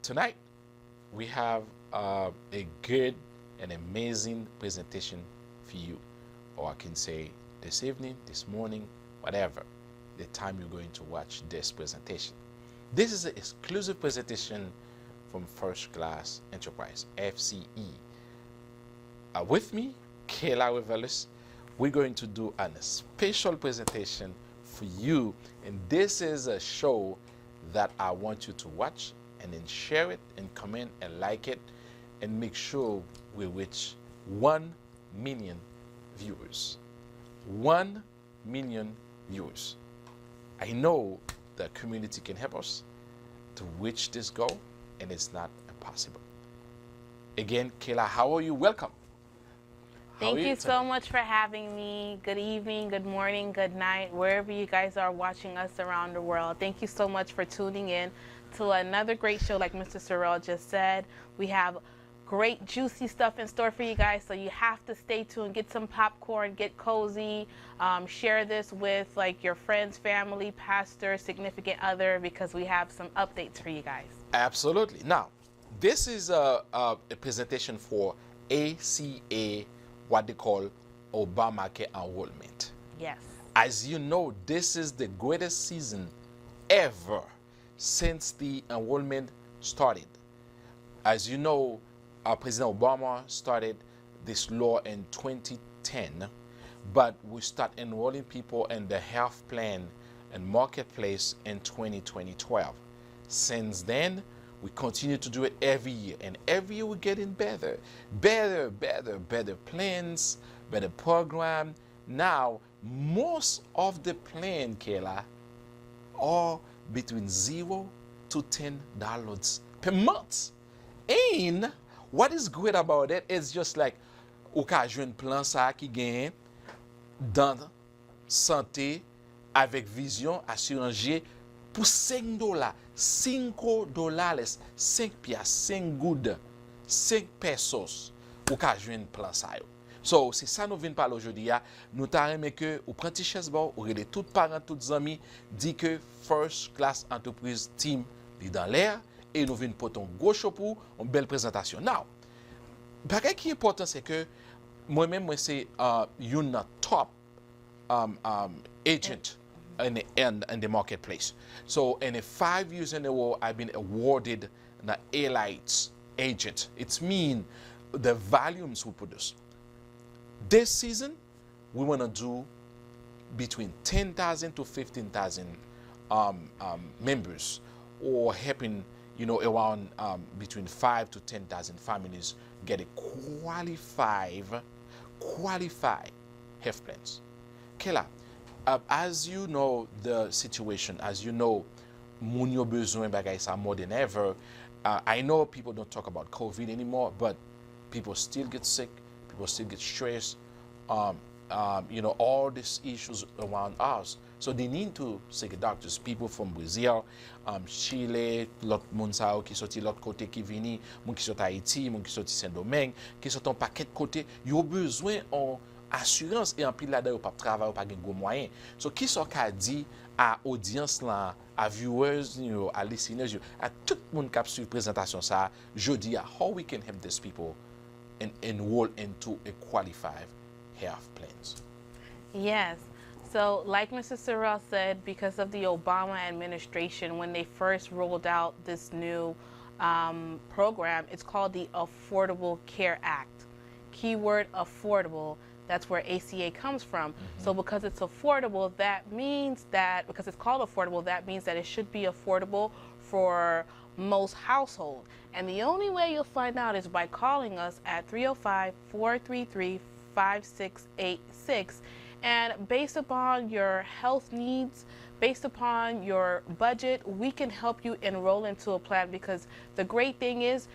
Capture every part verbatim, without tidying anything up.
Tonight, we have uh, a good and amazing presentation for you. Or I can say this evening, this morning, whatever the time you're going to watch this presentation. This is an exclusive presentation from First Class Enterprise, F C E. Uh, with me, Kayla Revelus, we're going to do a special presentation for you. And this is a show that I want you to watch and then share it and comment and like it and make sure we reach one million viewers. One million viewers. I know the community can help us to reach this goal, and it's not impossible. Again, Kayla, how are you? Welcome. How Thank are you you so tonight? Much for having me. Good evening, good morning, good night, wherever you guys are watching us around the world. Thank you so much for tuning in to another great show. Like Mister Sorrell just said, we have great juicy stuff in store for you guys, so you have to stay tuned. Get some popcorn, get cozy, um, share this with like your friends, family, pastor, significant other, because we have some updates for you guys. Absolutely. Now, this is a, a, a presentation for A C A, what they call Obamacare enrollment. Yes. As you know, this is the greatest season ever since the enrollment started. As you know, uh, President Obama started this law in twenty ten, but we start enrolling people in the health plan and marketplace in twenty twelve. Since then, we continue to do it every year, and every year we're getting better, better, better, better plans, better program. Now, most of the plan, Kayla, are between zero to ten dollars per month. And what is great about it is just like ou ka jwenn plan sa ki genyen dan sante avèk vizyon asirans je pou senk dola, cinco dólares, senk pyas, senk goud, senk pesos, ou ka jwenn plan sa yo. So, se sa nou vin pale jodi a. Nou ta renmen ke ou pran ti chèz ba w, ou rele tout paran, tout zanmi, di ke First Class Entreprise Team li dan lè a, e nou vin pote yon gwo show pou ou, yon bèl prezantasyon. Now, bagay ki enpòtan se ke mwen menm mwen se uh, youn nan top um, um, agent in the, in, in the marketplace. So in the five years in a row, I've been awarded an elite agent. It's mean the volumes we produce. This season, we want to do between ten thousand to fifteen thousand um, um, members, or helping, you know, around um, between five to ten thousand families get a qualified, qualified health plans. Kayla, uh, as you know the situation, as you know, moun yo bezwen bagay sa more than ever. Uh, I know people don't talk about COVID anymore, but people still get sick, people still get stressed. Um, um, you know, all these issues around us. So they need to seek doctors. People from Brazil, um, Chile, lòt moun sa yo ki soti lòt kote ki vini, moun ki soti Ayiti, moun ki soti Sendomeng, ki soti yon pakèt kote, yo bezwen yon asirans e anpil ladan yo p ap travay, yo pa gen gwo mwayen. So kisa w ka di a odyans lan, a viewers yo, a listeners yo, a tout moun k ap swiv prezantasyon sa a jodi a, how we can help these people and enroll into a qualified health plans? Yes. So, like Mister Sorrell said, because of the Obama administration, when they first rolled out this new um, program, it's called the Affordable Care Act. Keyword affordable. That's where A C A comes from. So, because it's affordable, that means that, because it's called affordable, that means that it should be affordable for most households. And the only way you'll find out is by calling us at three oh five, four three three, five six eight six. And based upon your health needs, based upon your budget, we can help you enroll into a plan, because the great thing is,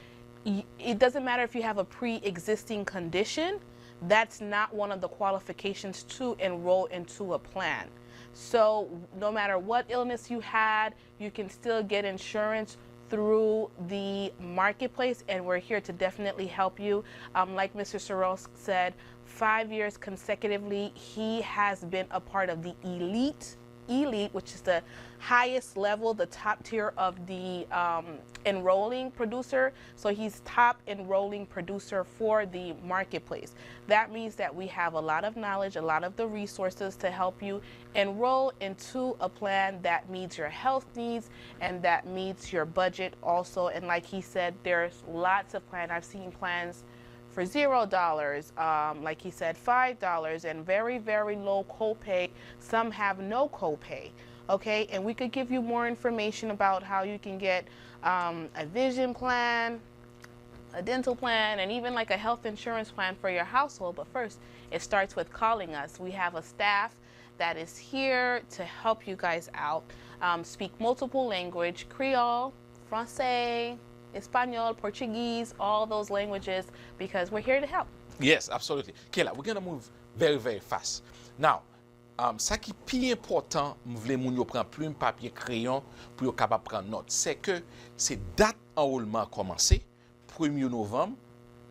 it doesn't matter if you have a pre existing condition, that's not one of the qualifications to enroll into a plan. So, no matter what illness you had, you can still get insurance through the marketplace, and we're here to definitely help you. Um, like Mister Sorrell said, five years consecutively, he has been a part of the elite, elite, which is the highest level, the top tier of the um, enrolling producer. So he's top enrolling producer for the marketplace. That means that we have a lot of knowledge, a lot of the resources to help you enroll into a plan that meets your health needs and that meets your budget also. And like he said, there's lots of plans. I've seen plans for zero dollars, um, like he said, five dollars, and very, very low copay. Some have no copay. Okay, and we could give you more information about how you can get um, a vision plan, a dental plan, and even like a health insurance plan for your household. But first, it starts with calling us. We have a staff that is here to help you guys out. Um, speak multiple language, Creole, Francais, Espanol, Portuguese, all those languages, because we're here to help. Yes, absolutely. Kayla, we're gonna move very, very fast. Now, um, sa ki pi enpòtan, m vle moun yo pran plim, papye, kreyon pou yo kapab pran nòt, se ke se dat anwolman an kòmanse premye novanm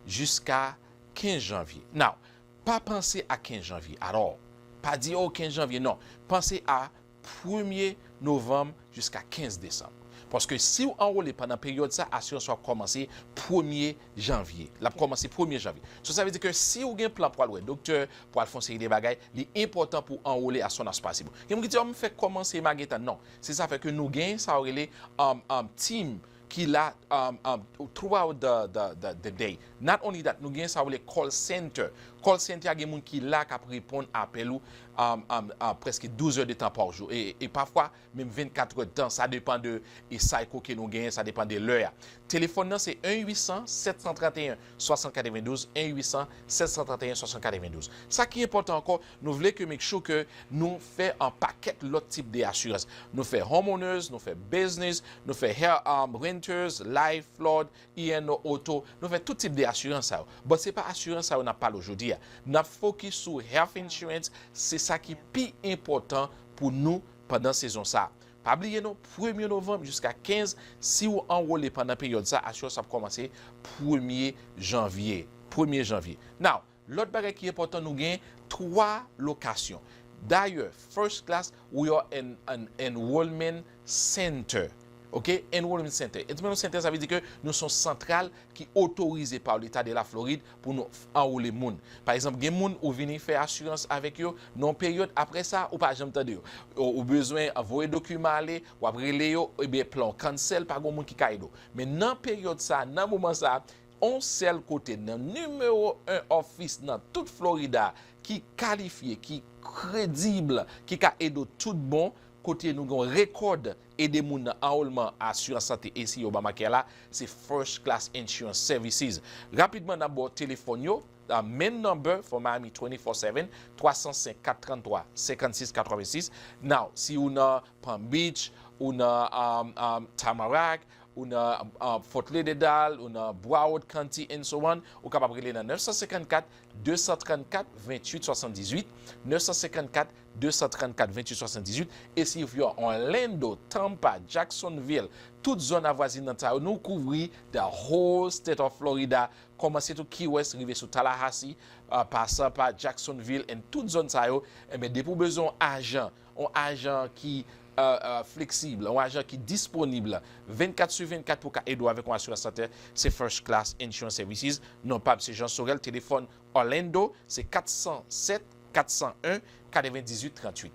jiska kenz janvye. Now, pa panse a kenz janvye at all. Pa di, oh, kenz janvye, non. Panse a premye novanm jiska kenz desanm. Paske si w anwole pandan peryòd sa, asirans w ap kòmanse premye janvye. L ap kòmanse premye janvye. So, sa vle di ke si w gen plan pou al wè doktè, pou al fè yon seri de bagay, li enpòtan pou w anwole as soon as possible. Gen moun ki di, oh, m fèk kòmanse, m a gentan. Non. Se sa fè ke nou gen sa yo rele um, um, team ki la um, um, throughout the, the, the, the day. Not only that, nou gen sa yo rele call center. Call center a gen moun ki la k ap reponn apèl ou um, um, uh, prèske douz è de tan pa jou. E, e pafwa, menm vennkat è de tan, sa depan de e cycle ke nou genyen, sa depan de lè a. Telefòn nan se en uit san, sèt san trannteyen, swasant katrevendouz, en uit san, sèt san trannteyen, swasant katrevendouz. Sa ki enpòtan ankò, nou vle ke make sure ke nou fè an pakèt lòt tip de asirans. Nou fè homeowners, nou fè business, nou fè hair, um, renters, life, flood, E N O, auto, nou fè tout tip de asirans sa yo. But se pa asirans sa yo n ap pale w jodi a. N ap focus sou health insurance, se sa ki pi enpòtan pou nou pandan sezon sa. Pa bliye non, premye novanm jiska kenz, si w anwole pandan peryòd sa, asirans ap kòmanse premye janvye. Premye janvye. Now, lòt bagay ki enpòtan, nou gen twa lokasyon. Dayè, first class, we are an, an enrollment center. Ok? Enrollment center. Enrollment center, sa vle di ke nou se yon santral ki otorize pa Leta de la Florid pou nou anwole moun. Pa egzanp, gen moun ou vini fè asirans avèk yo nan yon peryòd, apre sa, ou pa janm tande yo. Ou, ou bezwen voye dokiman ale, w ap rele yo, ebyen plan w cancel, pa gen moun ki ka ede w. Men nan peryòd sa, nan moman sa, on sèl kote, nan nimewo en office nan tout Florida ki kalifye, ki kredib, ki ka ede w tout bon, kote nou gen yon rekòd ede moun nan anwolman asirans sante A C A Obamacare la, se First Class Insurance Services. Rapidman, n ap ba w telefòn yo, uh, main number for Miami twenty-four seven, twa san senk, kat trannntwa, senkannsis, katrevensis. Now, si ou nan Palm Beach, ou nan um, um, Tamarac, ou nan uh, Fort Lauderdale, ou nan Broward County, and so on, ou kapab rele nan nèf san senkannkat, de san trannkat, venntuit swasanndizuit, nèf san senkannkat, de san trannkat, venntuit swasanndizuit. E si w Orlando, Tampa, Jacksonville, tout zòn avwazinant sa yo, nou kouvri the whole state of Florida, kòmanse tou Key West, rive sou Tallahassee, uh, pasan pa Jacksonville, and tout zòn sa yo, enben, depi w bezwen yon ajan, yon ajan ki uh, uh, fleksib, yon ajan ki disponib vennkat sou vennkat pou ka ede w avèk yon asirans sante, se First Class Insurance Services. Non pa m se Jean Sorel, telefòn Orlando, se kat san sèt, kat san en, katrevendizuit, tranntuit.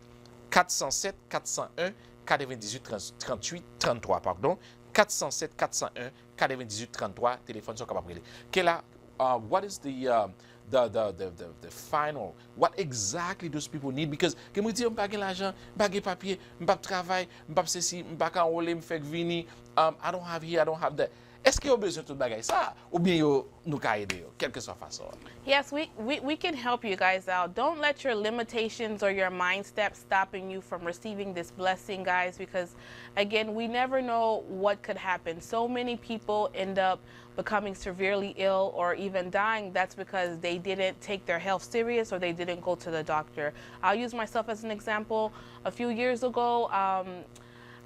Kat san sèt, kat san en, katrevendizuit, tranntuit, tranntwa, padon. Kat san sèt, kat san en, katrevendizuit, tranntwa, telefòn sa w kapab rele. Kayla, uh, what is the, uh, the, the, the, the, the final, what exactly those people need? Because gen moun ki di, "Oh, m pa gen lajan, m pa gen papye, m p ap travay, m p ap sesi, m pa ka anwole, m fèk vini, um, I don't have here, I don't have that." Èske yo bezwen tout bagay sa? Oubyen yo, nou ka ede yo, kèlkeswa fason an? Yes, we, we, we can help you guys out. Don't let your limitations or your mindset stopping you from receiving this blessing, guys, because again, we never know what could happen. So many people end up becoming severely ill or even dying. That's because they didn't take their health serious or they didn't go to the doctor. I'll use myself as an example. A few years ago, um,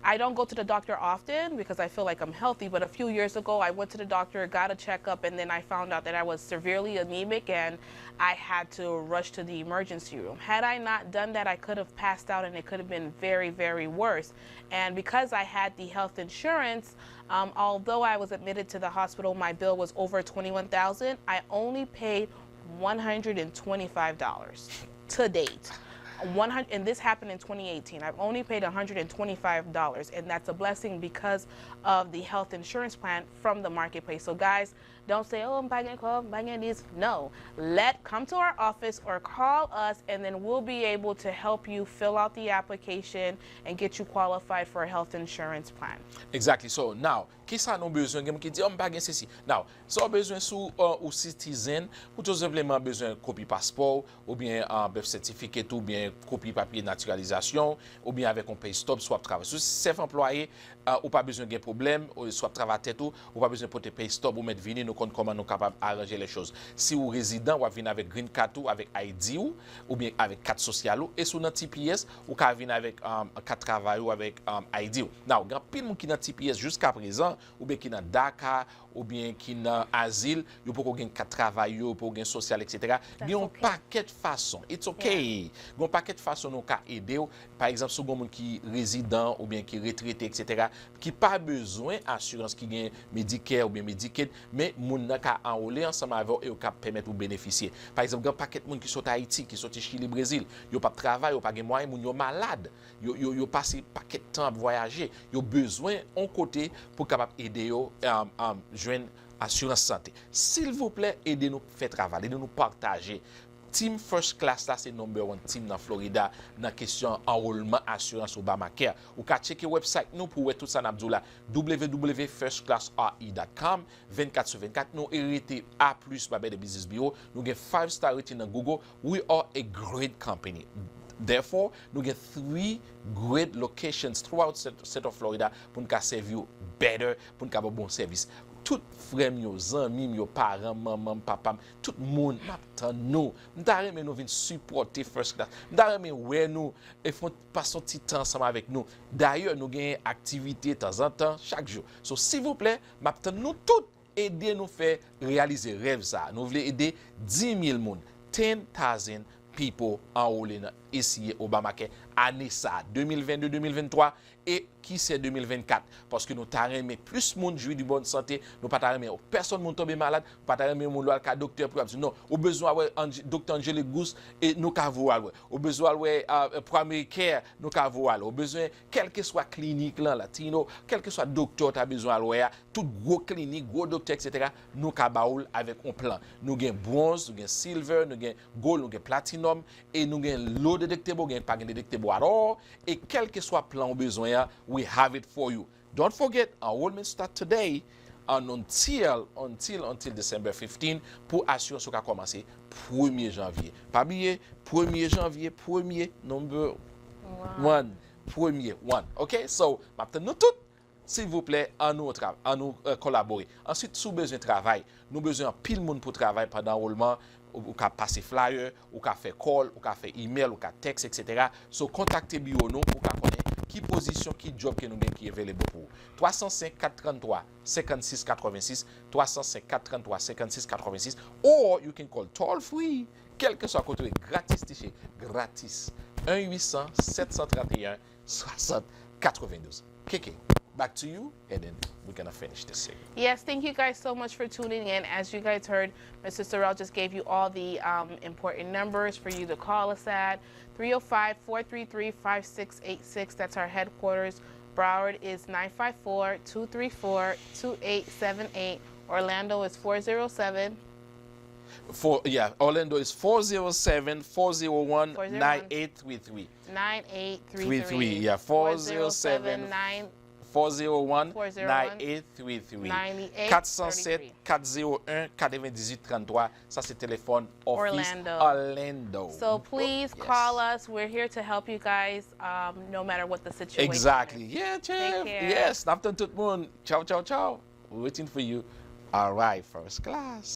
I don't go to the doctor often because I feel like I'm healthy, but a few years ago I went to the doctor, got a checkup, and then I found out that I was severely anemic and I had to rush to the emergency room. Had I not done that, I could have passed out and it could have been very, very worse. And because I had the health insurance, um, although I was admitted to the hospital, my bill was over twenty-one thousand, I only paid one hundred twenty-five dollars to date. One hundred, and this happened in twenty eighteen. I've only paid one hundred twenty-five dollars, and that's a blessing because of the health insurance plan from the marketplace. So, guys, don't say, "Oh, m pa gen kòb, m pa gen dis." No. Let, come to our office or call us, and then we'll be able to help you fill out the application and get you qualified for a health insurance plan. Exactly. So, now, kisa nou bezwen? Gen moun ki di, "Oh, m pa gen sesi." Now, sa w bezwen si w, uh, ou citizen, ou tou senpleman bezwen kopi paspò w, oubyen, uh, birth certificate, oubyen kopi papye natiralizasyon, oubyen avèk yon pay stub si w ap travay. Si w se sèf anplwaye, uh, ou pa bezwen gen pwoblèm, ou, si w ap travay a tèt ou, ou pa bezwen pote pay stub, ou mèt vini, nou konn kòman nou kapab aranje les choses. Si w rezidan, w ap vin avèk green card ou, avèk I D ou, oubyen avèk kat sosyal ou, e si w nan T P S, ou ka vin avèk, um, kat travay ou, avèk, um, I D ou. Now, gen anpil moun ki nan T P S jiskaprezan, oubyen ki nan DACA, oubyen ki nan azil, yo poko gen kat travay yo, yo poko gen sosyal, et cetera. Gen yon pakèt fason. It's okay. Gen yon pakèt fason nou ka ede w. Pa egzanp, si w gen yon moun ki rezidan oubyen ki retrete, et cetera, ki pa bezwen asirans, ki gen Medicare oubyen Medicaid, men moun nan ka anwole ansanm avè w e yo ka pèmèt ou benefisye. Pa egzanp, gen yon pakèt moun ki sot Ayiti, ki soti Chili, Brezil, yo p ap travay, yo pa gen mwayen, moun yo malad. Yo, yo, yo pase pakèt tan ap vwayaje. Yo bezwen yon kote pou kapab ede yo, um, um, jwenn asirans sante. Silvouplè, ede nou fè travay, ede nou pataje. Team First Class la se number one team nan Florida nan kesyon anwolman asirans Obamacare. Ou ka tcheke website nou pou wè tout sa n ap di w la, w w w first class r e dot com, vennkat sou vennkat. Nou e rete A plus by Better Business Bureau. Nou gen five star rating nan Google. We are a great company. Therefore, nou gen three great locations throughout state, state of Florida pou n ka sèvi w better, pou n ka ba w bon sèvis. Tout frè m yo, zanmi m yo, paran m, manman m, papa m, tout moun, m ap tann nou. M ta renmen nou vin sipòte First Class. M ta renmen wè nou e fè yon, pase yon ti tan ansanm avèk nou. Dayè, nou gen aktivite tanzantan, chak jou. So, silvouplè, m ap tann nou tout. Ede nou fè reyalize rèv sa a. Nou vle ede dis mil moun, ten thousand people, anwole nan A C A Obamacare ane sa a, de mil venn de, de mil venn twa, e ki se de mil vennkat. Paske nou ta renmen plis moun jwi di bòn sante, nou pa ta renmen pèsonn moun tonbe malad, nou pa ta renmen moun lè w al ka doktè pou y ap di non, ou bezwen al wè Ange-, Doktè Angelique Gousse, e nou ka voye w al wè. Ou bezwen al wè, ah, Primary Care, nou ka voye w al. Ou bezwen, kèlkeswa klinik lan, Latino, kèlkeswa doktè w ta bezwen al wè a, tout gwo klinik, gwo doktè, et cetera, nou ka ba w l avèk yon plan. Nou gen bronze, nou gen silver, nou gen gold, nou gen platinum, e nou gen low deductible, gen pa gen deductible at all, e kèlkeswa plan ou bezwen an, we have it for you. Don't forget, enrollment start today and until, until, until December fifteen pou asirans ou ka kòmanse premye janvye. Pa bliye, premye janvye, premye, number one, premye, one. Ok? So, m ap tann nou tout. Silvouplè, ann nou tra-, ann nou, eh, kolabore. Answit, si w bezwen travay, nou bezwen anpil moun pou travay pandan anwolman. Ou, ou ka pase flyer, ou ka fè call, ou ka fè email, ou ka text, et cetera. So, kontakte biwo nou pou w ka konnen ki pozisyon, ki job ke nou gen ki available pou ou. Twa san senk, kat trannntwa, senkannsis katrevensis, twa san senk, kat trannntwa, senkannsis katrevensis, or you can call toll free, kèlkeswa kote w ye, gratis, tiche, gratis. Un huit cents, sept cent trente et un, soixante quatre-vingt-douze. K K, back to you, and then we're gonna finish this segment. Yes, thank you guys so much for tuning in. As you guys heard, Mister Sorrell just gave you all the, um, important numbers for you to call us at. Three oh five, four three three, five six eight six. That's our headquarters. Broward is nine five four, two three four, two eight seven eight. Orlando is four zero seven. For, yeah, Orlando is four zero seven, four zero one, nine eight three three. Nine eight three three. Yeah, four zero seven, four zero one, nine eight three three. Kat san sèt, kat zero un, katrevendizuit tranntwa. Sa se telefòn office Orlando. Orlando. So please call us. We're here to help you guys, um, no matter what the situation is. Exactly. Yeah, Jeff. Yes, n ap tann tout moun. Ciao, ciao, ciao. We're waiting for you. All right, First Class.